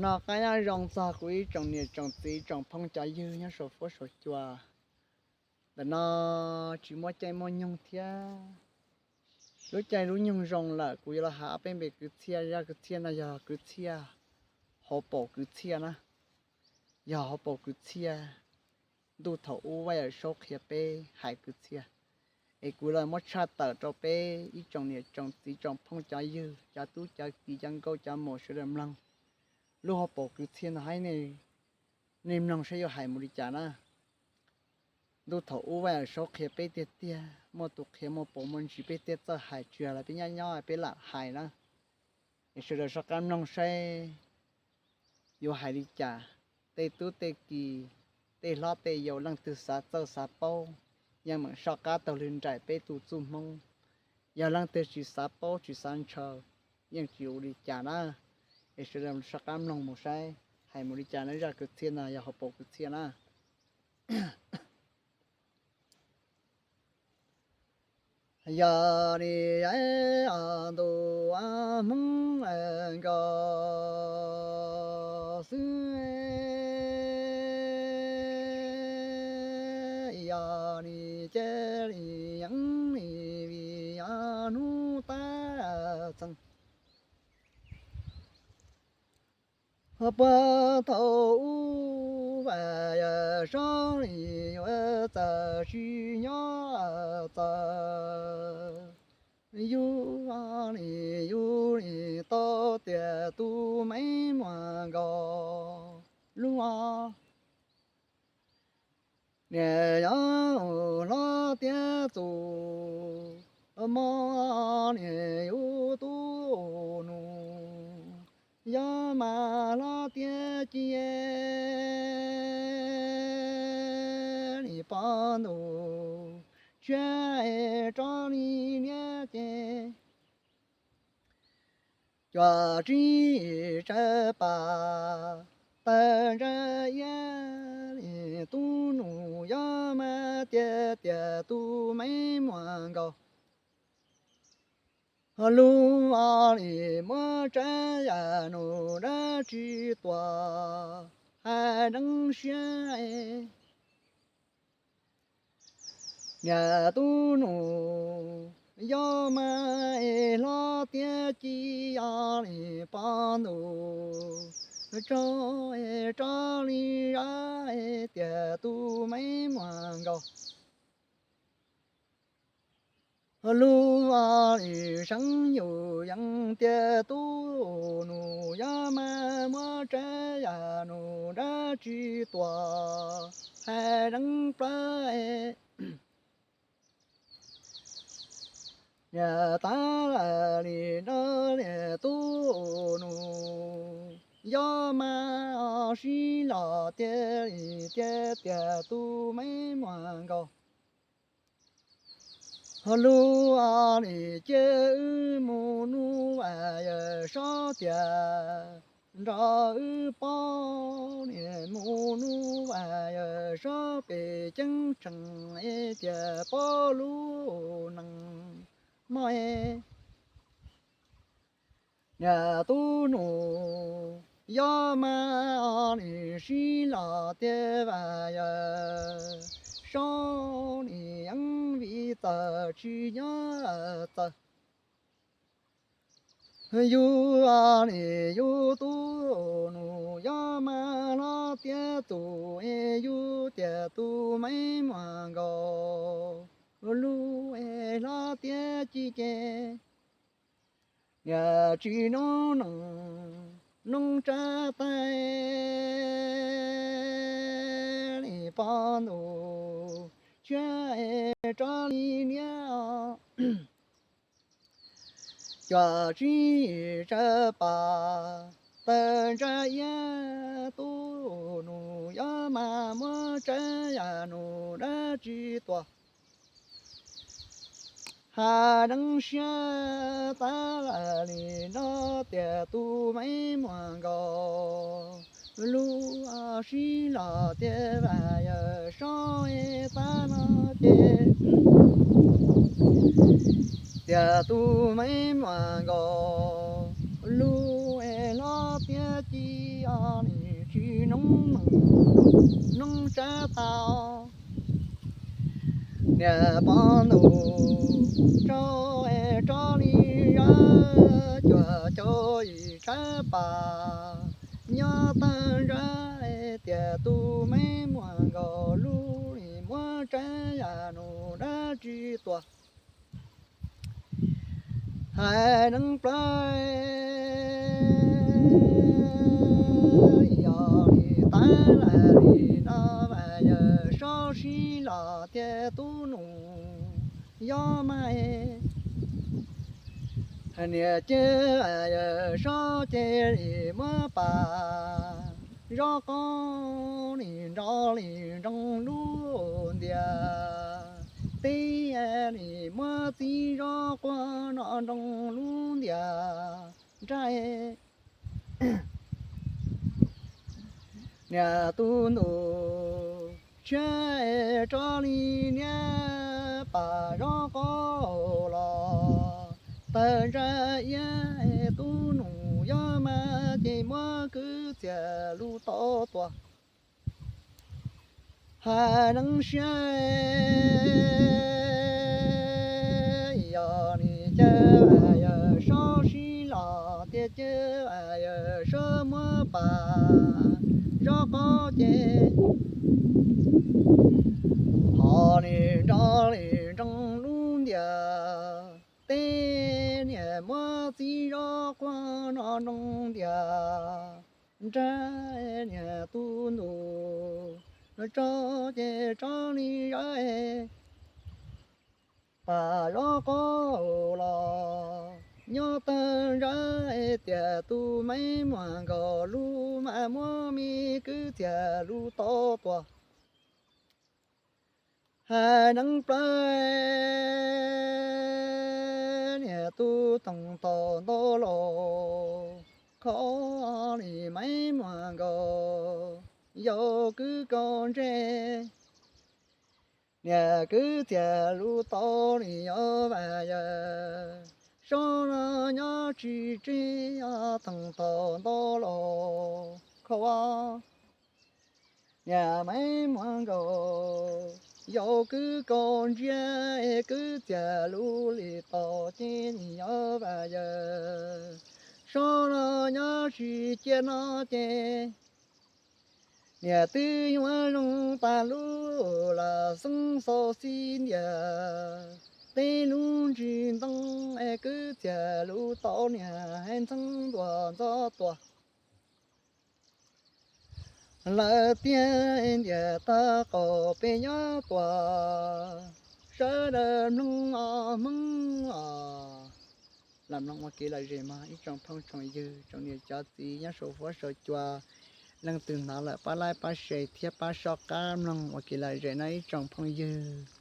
No qab nyob zoo txog kuv ib tsoom niam tsoom txiv tsoom phooj cov ywg nyob saum fuab saum cua. Ntawm no tsis muaj caij muaj nyoog thiab, lub caij lub nyoog zoo lawm kuv yuav los hais ob peb npe kwv txhiaj. Zaj kwv txhiaj no yog kwv txhiaj hauv paus kwv txhiaj na, yog hauv paus kwv txhiaj ntuj thaum ub Vaj Yawm Saub qhia peb hais kwv txhiaj. Es kuv los muab tshaj tawm rau peb ib tsoom niam tsoom txiv tsoom phooj cov ywg, cov tub cov kiv, cov nkauj cov muam sawv daws mloog. Lub hauv paus kwv txhiaj no hais, nej mloog saib yuav hais mus li cas na. Ntuj thaum ub Vaj Yawm Saub qhia peb tiag tiag, muaj tus qhia muaj paus muaj ntsis, peb thiaj txawj hais, tsis yog los peb nyob nyob peb lam hais na. Es sawv daws soj qab mloog saib yuav hais li cas. Tej tub tej kiv, tej hlob tej yau, leej twg xav txawj xav paub, yeej meem soj qab taug lw nraim peb tus txuj Hmoob. Yog leej twg tsis xav paub tsis xav ntshaw, yeej tsis ua li cas na. Es sawv daws soj qab mloog mus saib hais mus li cas na. Zaj kwv txhiaj no yog hauv paus kwv txhiaj na. Yog li ntuj Hmoob nkaus xwb, yog li cia li yeej li vim yog hnub tab txeeg. Puag thaum ub Vaj Yawm Saub li yuav txawm tsis nyob txawm, yus li yus li tau tias tus me muaj nkaus lub niam yog hlob tiav txuj mog, niam yus tus nus yog mas hlob tiav ci li pov ntuj, tshiab es rov li niab ces cuam tsib tsawv pas tawg ntsa iab li tub nus yog mas tias tias tus me muaj nkaus lub li muab tsav yam nus dab tsi tuaj hais deev siab. Niam tub nus yog mas hlob tiav ci li pov ntuj, tsaug rov li zab tias tus me muaj nkaus lub li seev, yus yeej tias tus nus yog mas muab tsav yam nus dab tsi tuaj hais deev plawv. Niam tab lawm li no, niam tub nus yog mas sib los tias li tias tias tus me muaj nkaus lub li cia wb mus nug Vaj Yawm Saub tias nrog wb paub, niam mus nug Vaj Yawm Saub pem ceeb tsheej tias paub lub neej mog. Niam tub nus yog mas li sib los tias Vaj Yawm Saub li yeej vim txawm tsis nyob txawm. Yus li yus tus nus yog mas hlob tiav txuj es yus tias tus me muaj nkaus lub es hlob tiav ci ces niam tsis noob neej noob tsav tais li pov ntuj, tshiab es rov li niab cuam tsib tsawv pas tawg ntsa iab, tus nus yog mas muab tsav yam nus dab tsi tuaj hais deev siab. Tab lawm li no tias tus me muaj nkaus lub, sib los tias Vaj Yawm Saub tab no ces tias tus me muaj nkaus lub es hlob tiav ci noob tsab tau. Niam pog ntuj tsaug, tsaug li zab cuag caum yim tsab pas, nyob tag zab tias tus me muam nkaus lub li muab tsab yam nus dab tsi tuaj. Hais neeb plawv, yog li tab laj li no, yawm saub sib los thiab tub nus yob mas. Niam ces yawm saub ces li muab pas, zob qoob li nrov li nroo lub ntias, teb li muab txiv zob quaj no nroo lub ntias nraim. Niam tus ntuj tshiab, tsaug li niam pas zob qoob los, tawg ntsaj iab tub nus yob mas ces muab kwv txhiaj lub tau tuaj. Hais neeb siab, yog li cas yawm saub sib los thiab ces yawm saub muab pas zob qoob ces ho li nrov li nroo lub ntias, teb niam muab txiv zob quaj no nroo ntias nraim. Niam tus ntuj no tsaug ces tsaug li zab, pas zob qoob los, nyob tag zab tias tus me muam nkaus lub mas muab me kwv txhiaj lub tau tuaj. Hais neeb plawv, niam tus toog tau ntau los, kho li me muam nkaus yau kwv kaus ntsej. Niam kwv txhiaj lub tau li yog vas yawm saub no nyob tsis tseg, toog tau ntau los kho. Niam me muam nkaus yau kwv kaus ntsej, kwv txhiaj lub li tau ces li yog vas yawm saub no nyob tsis cia no ces niam twb yuav zoo tas lub lam xeeb xau xib ntiag, teb lub ntsis ntoo es kwv txhiaj lub tau niam hais ntxeev ntuag ntxov tuaj. Lawv tiag ntiag tag qaum peb nyob tuaj, sawv daws mloog os hmoob os. Los mloog ua kev lom zem mog ib tsoom phooj tsoom ywg, tsoom niam cov txiv nyob saum huab saum cua, leej twg hnov lawm pab like pab share thiab pab soj qab mloog ua kev lom zem no ib tsoom phooj ywg.